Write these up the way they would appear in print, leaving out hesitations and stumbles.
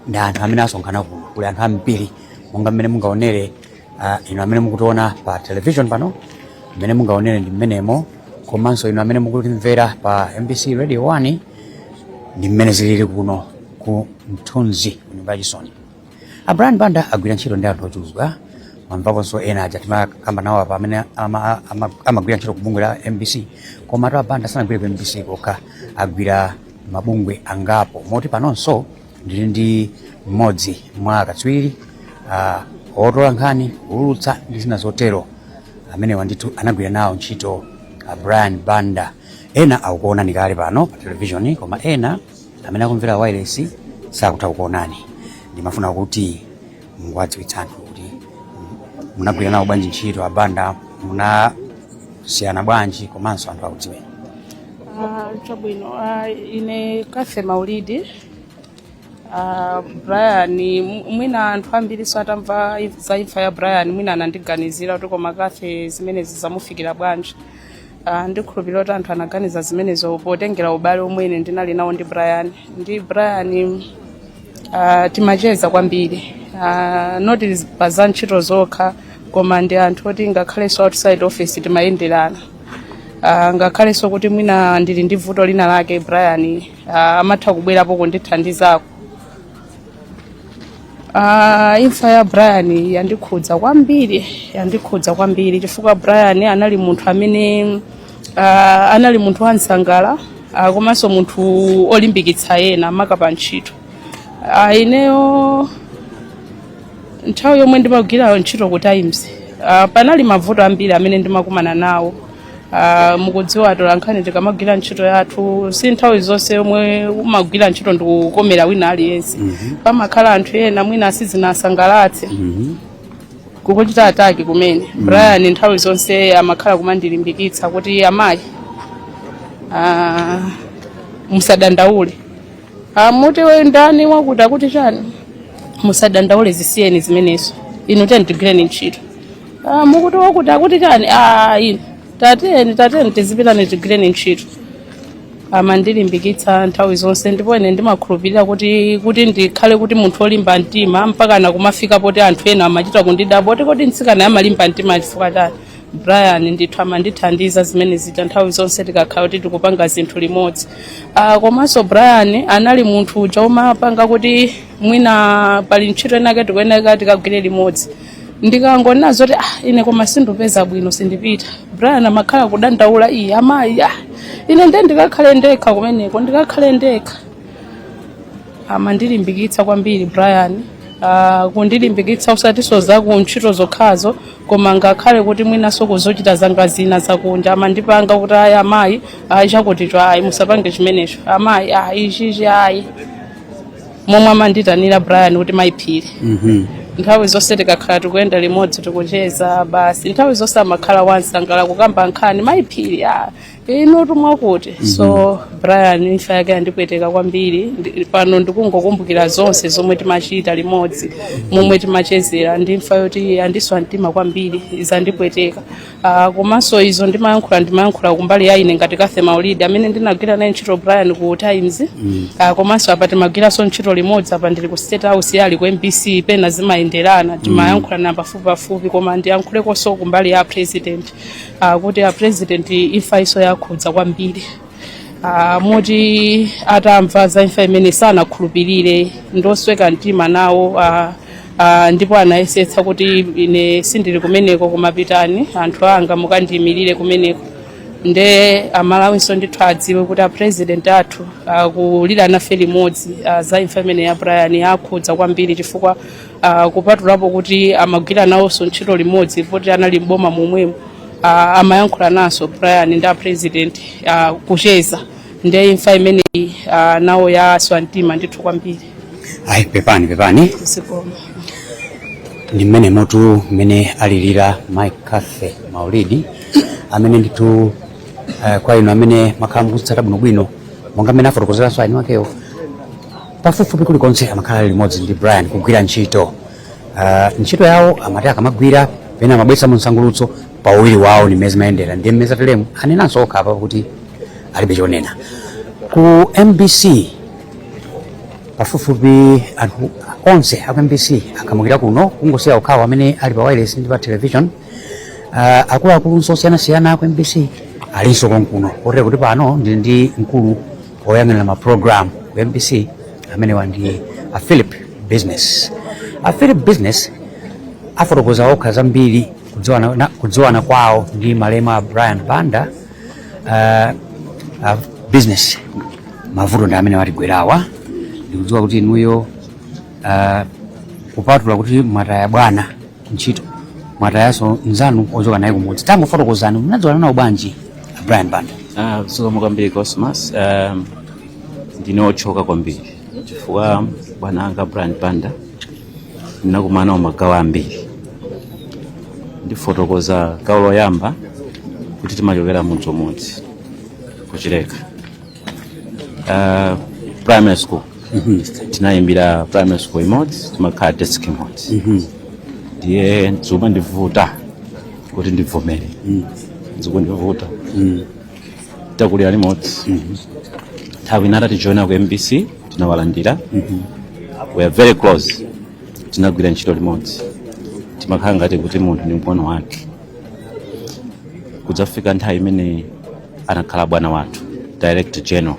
Ndi anthu amene asonkhana kuno, kuli anthu ambiri monga mmene mungaonere. Inu amene mukutiona pa television pano, mmene mungaonere ndi mmenemo, komanso inu amene mukutimvera pa MBC Radio 1, ndi mmene zilili kuno ku Mthunzi, ku nyumba yachisoni. A Brian Banda agwira ntchito ndi anthu ochuluka. Mwamvaponso ena aja timakamba nawo apa amene amagwira ntchito ku bungwe la MBC. Koma a Banda sanagwire ku MBC kokha, agwira mabungwe angapo, moti panonso ndili ndi mmodzi mwa akatswiri otola nkhani, kuulutsa ndi zina zotero, amenewa ndithu anagwira nawo ntchito Brian Banda. Ena akukuonani kale pano pa television, koma ena amene akumvera wireless sakutha kukuonani. Ndimafuna kuti muwadziwitsa anthu kuti munagwira nawo bwanji ntchito a Banda, munasiyana bwanji, komanso anthu akudziweni. Ah, chabwino. Ine Kafe Maulidi. Brian, mwina anthu ambiri so atamva za imfa ya Brian, mwina anandiganizira kuti koma Kafe zimenezi zamufikira bwanji? Ndikhulupirira kuti anthu anaganiza zimenezo potengera ubale omwe ine ndinali nawo ndi Brian. Ndi Brian timacheza kwambiri, not pa za ntchito zokha, koma ndi anthu oti ngakhalenso outside office timayenderana. Ngakhalenso kuti mwina ndili ndi vuto lina lake, Brian amatha kubwerapo kundithandizako. Imfa ya Brian yandikhudza kwambiri, yandikhudza kwambiri, chifukwa Brian anali munthu amene anali munthu wansangala, komanso munthu olimbikitsa ena, maka pa ntchito. Ineyo nthawi yomwe ndimagwira ntchito ku Times, panali mavuto ambiri amene ndimakumana nawo. Mukudziwa atolankhani tikamagwira ntchito yathu, si nthawi zonse yomwe umagwira ntchito ndikukomera wina aliyense. Pamakhala anthu ena mwina asizinasangalatse, kukuchita attack kumene. Brian nthawi zonse amakhala kumandilimbikitsa kuti, "Amayi, musadandaule. Muti we ndani wakuti akuti chani, musadandaule, zisiyeni zimenezo, inu tiyeni tigwireni ntchito. Mukuti wakuti akuti chani, inu tatiyeni, tatiyeni tizipitani, tigwireni ntchito." Amandilimbikitsa nthawi zonse, ndipo ine ndimakhulupirira kuti ndikhale kuti munthu olimba mtima mpaka na kumafika poti anthu ena amachita kundidabwa kuti kodi mtsikana amalimba mtima chifukwa chani? Brian ndithu amandithandiza zimene zita nthawi zonse tikakhala kuti tikupanga zinthu limodzi. Komanso Brian anali munthu uja umapanga kuti mwina pali ntchito inake tikuyeneka tikagwire limodzi, ndikangonena zoti, "Ah, ine koma sindupeza bwino, sindipita," Brian amakhala kudandaula, "Iye amayi, ah, ine nde ndikakhale ndekha kumeneko, ndikakhale ndekha." Amandilimbikitsa kwambiri Brian, kundilimbikitsa usatiso za ku ntchito zokhazo, koma ngakhale kuti mwinaso kuzochita zanga zina zakunja, amandipanga kuti, "Ayi amayi, ayi, chakuticho ayi, musapange chimenecho amayi, ayi, ichichi ayi." Momwe amanditanira Brian kuti mayiphiri, nthawi zonse tikakhala tikuyenda limodzi, tikucheza basi, nthawi zonse amakhala wansangala, kukamba nkhani, "Mayiphiri, ah, inu tumwakuti." So Brian imfa yake yandipweteka kwambiri. Pano ndikungokumbukira zonse zomwe timachita limodzi, momwe timachezera, ndi imfa yoti yandiswa mtima kwambiri, zandipweteka. Komanso izo ndimayankhula kumbali ya ine ngati Kathe Maulidi amene ndinagwira naye ntchito Brian ku Times. Komanso apa timagwiranso ntchito limodzi, apa ndili ku State House, yali ku MBC, pena zimayenderana, timayankhulana pafupi pafupi. Koma ndiyankhulekonso kumbali ya president, kuti a president imfa iso yakhudza kwambiri, moti atamva za imfa imene sanakhulupirire, ndosweka mtima nawo. Ndipo anayesetsa kuti ine sindili kumeneko, koma pitani anthu anga mukandiyimirire kumeneko. Nde Amalawinso ndithu adziwe kuti a president athu akulira nafe limodzi za imfa imene ya Brian. Akhudza kwambiri chifukwa kupatulapo kuti amagwira nawonso ntchito limodzi, poti anali mboma momwemo, amayankhula naso Brian ndi a president, kucheza. Ndiye imfa imeneyi nawo yaswa mtima ndithu kwambiri. Ayi, pepani, pepani. Zikomo. Ndi mmene motu mmene alilira Mike Cathy Maulidi, amene ndithu kwa inu amene makhala mukutsata bwinobwino, monga mmene afotokozeranso eni wakewo, pafupifupi kulikonse amakhala ali limodzi ndi Brian kugwira ntchito. Ntchito yawo amati akamagwira, pena amabweretsa mu msangulutso pa uwiri wawo, ni mmene zimayendera. Ndiye mmene zateremu anenanso okha apa kuti alibe chonena. Ku MBC Pafupifupi anthu onse aku MBC akhamukira kuno, kungosiya okhawo amene ali pa wireless ndi pa television. Akuluakulunso osiyanasiyana aku MBC alinso konkuno, kotero kuti pano ndili ndi mkulu woyang'anira ma program ku MBC, amenewa ndi a Philip Business. A Philip Business afotokoza okha zambiri kudziwana kwawo ndi malemu a Brian Banda. Business, mavuto ndi amene watigwerawa. Ndikudziwa kuti inuyo, kupatula kuti mwataya bwana ntchito, mwatayanso mnzanu ochoka naye kumudzi. Tangofotokozani, munadziwana nawo bwanji a Brian Banda? Ah, zikomo kwambiri, Cosmas. Ndine otchoka kwambiri chifukwa bwana anga Brian Banda ndinakumana nawo magawo ambiri. Ndifotokoza gawo loyamba kuti timachokera mudzi umodzi kuchileka. Primary school tinayimbira primary school imodzi, timakhala desk imodzi. Ndiye zimandivuta kuti ndivomere, zikundivuta. Takulira limodzi. Nthawi ina atatijoina ku MBC tinawalandira. We are very close, tinagwira ntchito limodzi, timakhala ngati kuti munthu ndi mkono wake. Kudzafika nthawi imene anakhala bwana wathu, director general,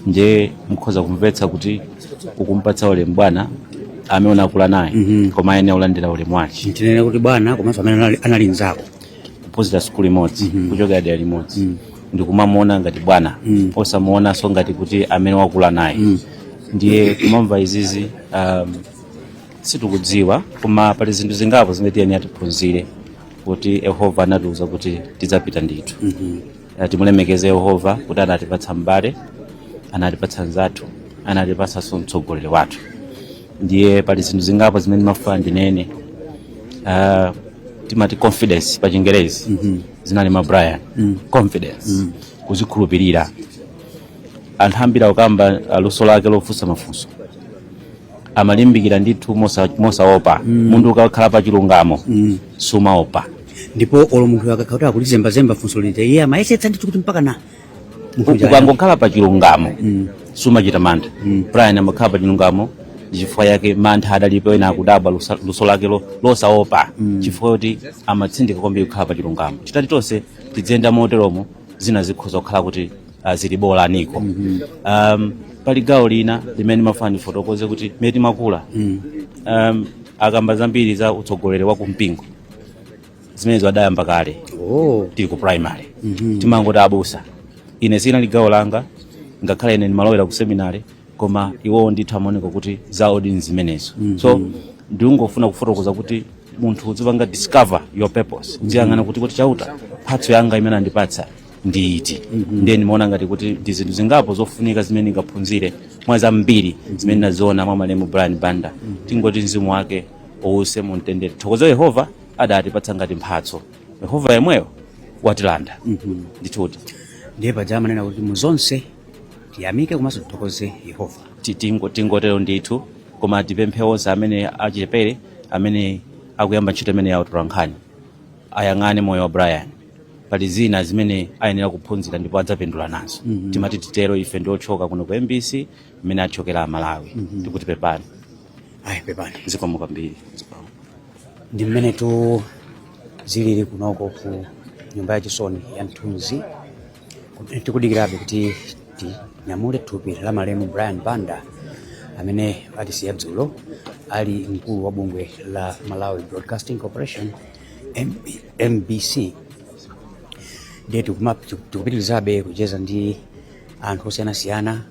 ndiye mukhoza kumvetsa kuti ukumpatsa ulemu bwana amene unakula naye, koma ayenera kulandira ulemu wake. Tinene kuti bwana komanso amene anali mnzako. Kuphunzira sukulu imodzi, kuchokera dera limodzi, ndikumamuona ngati bwana, osamuonanso ngati kuti amene wakula naye. Ndiye kumamva izizi, situkudziwa, koma pali zinthu zingapo zimene tiyenera tiphunzire kuti Yehova anatiuza kuti tidzapita ndithu. Timulemekeze Yehova kuti anatipatsa mbale, anatipatsa nzathu, anatipatsanso mtsogoleri wathu. Ndiye pali zinthu zingapo zimene ndimafuna ndinene. Timati confidence pa Chingerezi, zinali mwa Brian. Confidence, kuzikhulupirira. Anthu ambiri akukamba luso lake lofunsa mafunso, amalimbikira ndithu mosaopa. Munthu ukakhala pa chilungamo sumaopa. Ndipo olo munthu akakhala kuti akulizembazemba funso lija, iye amayesetsa ndithu kuti mpaka na munthu uja. Ukangokhala pa chilungamo sumachita mantha. Brian amakhala pa chilungamo, ndi chifukwa yake mantha adalipo. Ena akudabwa luso lake losaopa, chifukwa kuti amatsindika kwambiri kukhala pa chilungamo. Titati tonse tidziyenda moteromo, zina zikhoza kukhala kuti zili bolaniko. Pali gawo lina limene ndimafuna ndifotokoze kuti mmene timakula, akamba zambiri za utsogoleri wa kumpingo, zimenezo adayamba kale tili ku primary. Timangoti abusa. Ine sinali gawo langa, ngakhale ine ndimalowera ku seminary, koma iwowo ndithu amaoneka kuti zawo ndi zimenezo. So ndingofuna kufotokoza kuti munthu uzipanga discover your purpose, uziyang'ana kuti Chauta mphatso yanga imene andipatsa ndi iti. Ndiye ndimaona ngati kuti ndi zinthu zingapo zofunika zimene ndingaphunzire mwa zambiri zimene ndaziona mwa malemu Brian Banda. Tingoti mzimu wake uwuse mumtendere. Thokoza Yehova adatipatsa ngati mphatso, Yehova yemweyo watilanda ndithudi. Ndiye paja amanena kuti muzonse tiyamike komanso tithokoze Yehova. Tingotero ndithu, koma tipemphe onse amene achichepere amene akuyamba ntchito imene ya utolankhani ayang'ane moyo wa Brian. Pali zina zimene ayenera kuphunzira ndipo adzapindula nazo. Timati titero, ife ndi otchoka kuno ku MBC mmene atchokera Amalawi. Tikuti pepani. Ayi, pepani. Zikomo kwambiri, zikomo. Ndi mmene tu zilili kunoko ku nyumba yachisoni ya Mthunzi, kumene tikudikirabe kuti tinyamule thupi la malemu Brian Banda amene atisiya dzulo, ali mkulu wa bungwe la Malawi Broadcasting Corporation, MBC. Ndiye tikupitirizabe kucheza ndi anthu osiyanasiyana,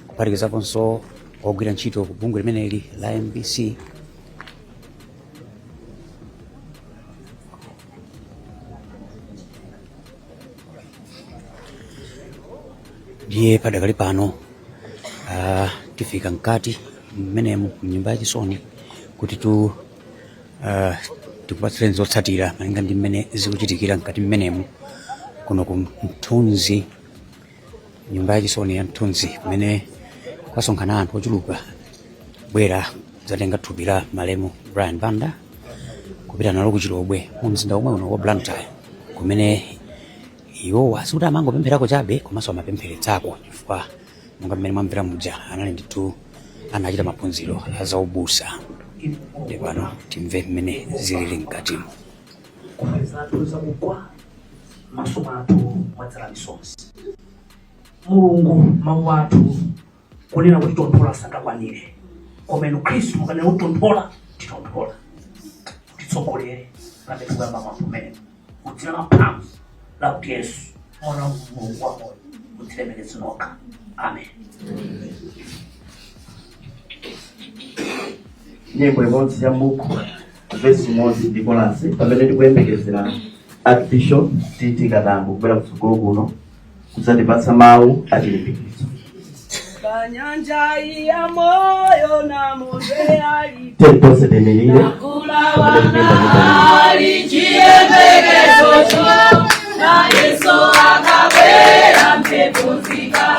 kuphatikizaponso ogwira ntchito ku bungwe limeneli la MBC. Ndiye padakali pano tifika mkati mmenemu mnyumba yachisoni kuti tikupatsireni zotsatira malinga ndi mmene zikuchitikira mkati mmenemu kuno ku Mthunzi, nyumba yachisoni ya Mthunzi, kumene kwasonkhana anthu ochuluka bwera kudzatenga thupi la malemu Brian Banda kupita nalo ku Chilobwe mu mzinda omwe uno wa Blantyre, kumene iwowa sikuti amangopempherako chabe komanso amapempheretsako, chifukwa Monga mmene mwamvera muja, anali ndithu anachita maphunziro a zaubusa. Ndi pano timve mmene zilili mkatimo. Nkhope zathu zakugwa, maso mwathu mwadzala misozi. Mulungu, mawu athu kunena kuti tonthola sangakwanire, koma inu Khristu mukanena kuti tonthola, titonthola. Titsogolere pamene tikuyamba mwambo umenewu, mudzina la mphamvu lakuti Yesu, Mwana wa Mulungu wa moyo, mudzilemekeze nokha. Amen. Nyimbo imodzi ya m'buku, vesi imodzi ndi kolasi, pamene tikuyembekezera Archbishop T.T. Katambo kubwera kutsogolo kuno kudzatipatsa mawu achilimbikitso. Panyanja ya moyo namondwe ali Tiyeni tonse tiyimirire pamene tikuyimba nyimbo iyi. Ali chiyembekezocho na Yesu akabwera mphepo zika